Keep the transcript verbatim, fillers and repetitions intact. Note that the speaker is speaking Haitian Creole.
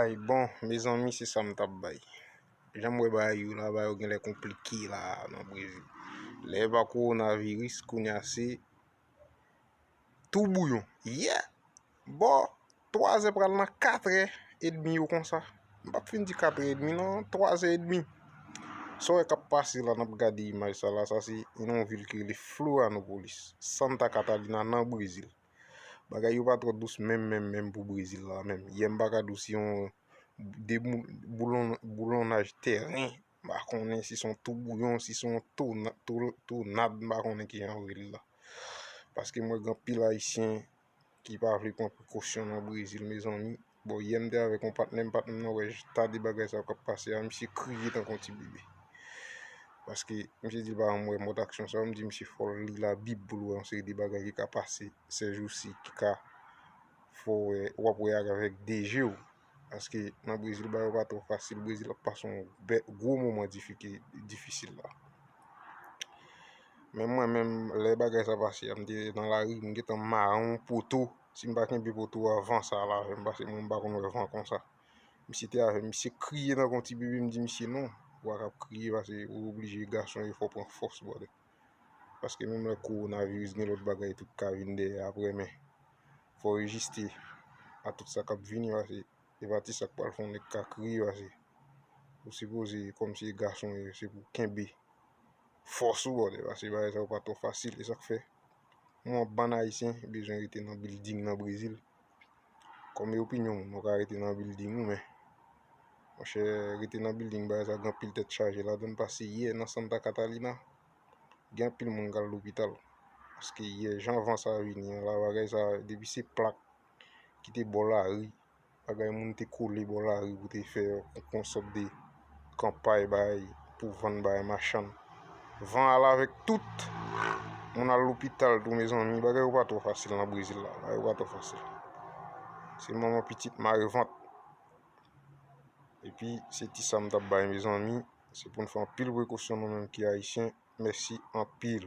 Ay, bon, mezanmi, se sa m t ap bay. Jan m wè bagay yo la, bagay yo genlè konplike la nan Brezil. Lè e pa kowonaviris, kounye a se tou bouyon. Yeah! Bon, twazè pral nan katrè edmi yo konsa. M p ap fin di katrè edmi non, twazè edmi. Sa w wè k ap pase la, n ap gade imaj sa la, sa se yon vil ki rele Florianópolis, Santa Catarina nan Brezil. Bagay yo pa twò dous menm, menm, menm pou Brezil la menm. Yè m pa ka di w si yon de boulonnaj tèren, m pa konnen si se yon tou bouyon, si se yon tonad, m pa konnen kijan yo rele l la. Paske m wè gen anpil Ayisyen ki pa vle pran prekosyon nan Brezil, mezanmi. Bon, yè m te avèk yon patnè m, patnè m nan wè ta de bagay sa yo k ap pase a, misye kriye tankou yon ti bebe. Paske misye di l pa janm wè mòd aksyon sa yo, m di misye fò l li Labib pou l wè yon seri de bagay ki ka pase sèjousi, ki ka fè w wè, w ap wè avèk de je w. Paske nan Brezil, bagay yo pa twò fasil. Brezil ap pase yon gwo moman difisil la. Men mwen menm, lè bagay sa pase a, m te nan lari, m gentan mare yon poto. Si m pa kenbe poto a, van sa al avè m, paske mwen m pa konn wè van konsa. Misye te avè m, misye kriye tankou yon ti bebe, m di misye non, ou pa ka ap kriye, paske ou oblije gason e fò w pran fòs, brother. Paske menm lè kowonaviris, gen lòt bagay tou k ka vin dèyè apre, men fò w reziste a tout sa k ap vini, paske e pa ti sa k pral fè yon nèg ka kriye, paske ou sipoze, kòm se gason w ye, se pou w kenbe fòs ou, brother, paske bagay sa yo pa twò fasil, e sa k fè mwen, yon bann Ayisyen bezwen rete nan bilding nan Brezil. Kòm e opinyon moun, ou ka rete nan bilding ou, men monchè, rete nan bilding, bagay sa gen anpil tèt chaje ladan l, paske yè nan Santa Catarina, gen anpil moun k al lopital. Paske yè, jan van sa vini an la, bagay sa, depi se plak ki te bò lari, bagay moun te kole bò lari pou te fè yon sòt de kanpay bagay pou vann bagay machann. Van al avèk tout. Moun al lopital tou, mezanmi, bagay yo pa twò fasil nan Brezil la, bagay yo pa twò fasil. Se manman pitit mare vant. Epi, se ti sa m t ap bay, mezanmi. Se pou n fè anpil prekosyon nou menm ki Ayisyen. Mèsi anpil.